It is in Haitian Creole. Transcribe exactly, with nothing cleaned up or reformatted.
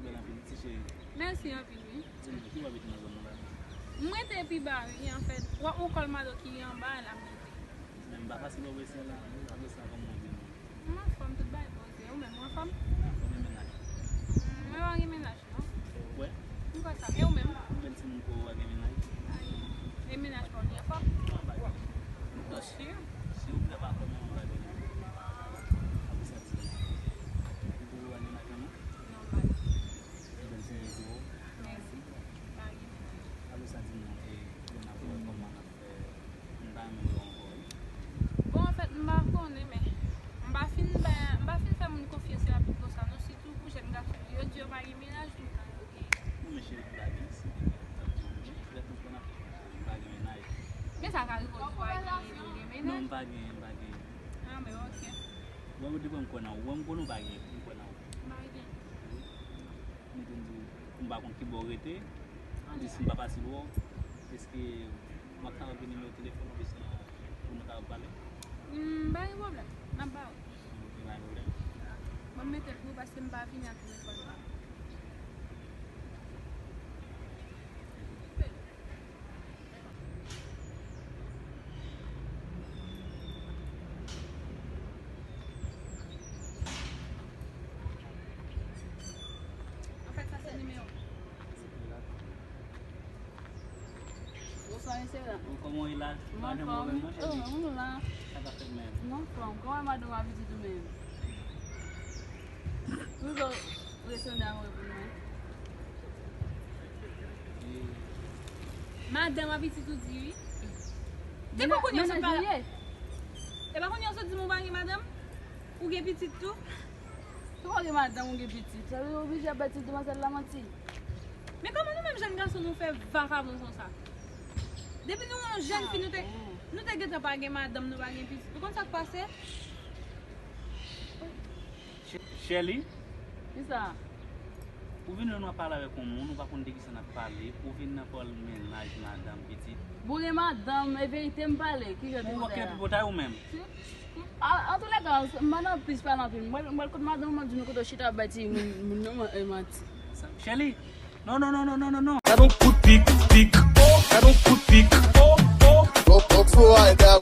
Bèl anpil, ti cheri. Mèsi anpil, wi. Di m, ki bò w abite nan zòn nan la? M rete pi ba, wi, anfèt. W ap wè Colmado ki anba la, m rete. Men m pa fasil wè Western la, Western la kòman w di m? M anfòm, tout bagay poze. Ou menm, ou anfòm? M anfòm, e mennaj? Mm, mwen pa gen mennaj, non. Ou kwè? M kwè sa. E ou menm? Ou bèl timoun pou ou pa gen mennaj? Ay, e mennaj pa w li anfòm? Non, pa gen. Ou si? Silvouplè, pa fè m yon bagay. Apre sa, di m. Ou pa gen mennaj, non? Non, m pa gen. Bèl timoun pou ou. Mèsi. Pa gen mennaj. Apre sa, di m, e, pou n ap wè kòman n ap fè. M pa renmen wè w ankò, wi. Bon, anfèt, m pa konnen, men m pa fin bay, m pa fin fè moun konfyans rapid konsa, non, sitou pou jèn gason yo. Yo di yo pa gen mennaj, tout tan yo gen. Non, men cheri, m pa gen, si te gen, m t ap di w, men lè tout tan ap fè m pa gen mennaj. Men sa ka rive w di w pa gen, ou gen mennaj? Non, m pa gen, m pa gen. Ah, men ok. Wè, ou depi m kwè nan ou. Wè, m konnen w pa gen, m kwè nan ou. M pa gen. Mete m di w, m pa konn ki bò w rete. Di si m pa fasil wè w, èske m ap kapab gen nimewo telefòn ou oubyen sinon pou nou kapab pale? Hmm, pa gen pwoblèm. N ap ba ou. Ok, pa gen pwoblèm. Bon, m mete l pou ou paske m pa vini ak telefòn mwen. Anfèt, sa se nimewo. Bonswa, mesye dam. Bon, kòman w ye la? M anfòm. Oh, m la. Sa k ap fèt menm? M anfòm. Kòman madanm ak pitit ou menm? Pou yo retounen anmwe pou mwen. Madanm ak pitit ou di wi. Depi kounye a w sot pale. E pa kounye a w sot di m ou pa gen madanm? Ou gen pitit tou? Ou pa gen madanm, ou gen pitit. Sa vle di ou oblije ap bay ti demwazèl la manti? Men kòman nou menm jèn gason nou fè vakabon konsa? Depi nou yon jèn fi, nou te, nou te gentan pa gen madanm, nou pa gen pitit. Ou konn sa k pase? Chè-, Sherly? Kisa? Ou vin wè nou ap pale avèk yon moun, ou pa konn de kisa n ap pale, ou vin nan pawòl mennaj, madanm, pitit. Bon, gen madanm, e verite m pale, ki jan de bagay la? Ou wè ke pi botay ou menm? Si. A, antoulèka, m pa nan plis pale anpil. Mwen, mwen kot madanm, mwen di nou kote w chita ap bay ti moun, moun nan man-, e manti. Sherly, non, non, non. Gad yon kout pik, pik, oh, gad yon kout pik, oh, oh. Bon, bon, fo a,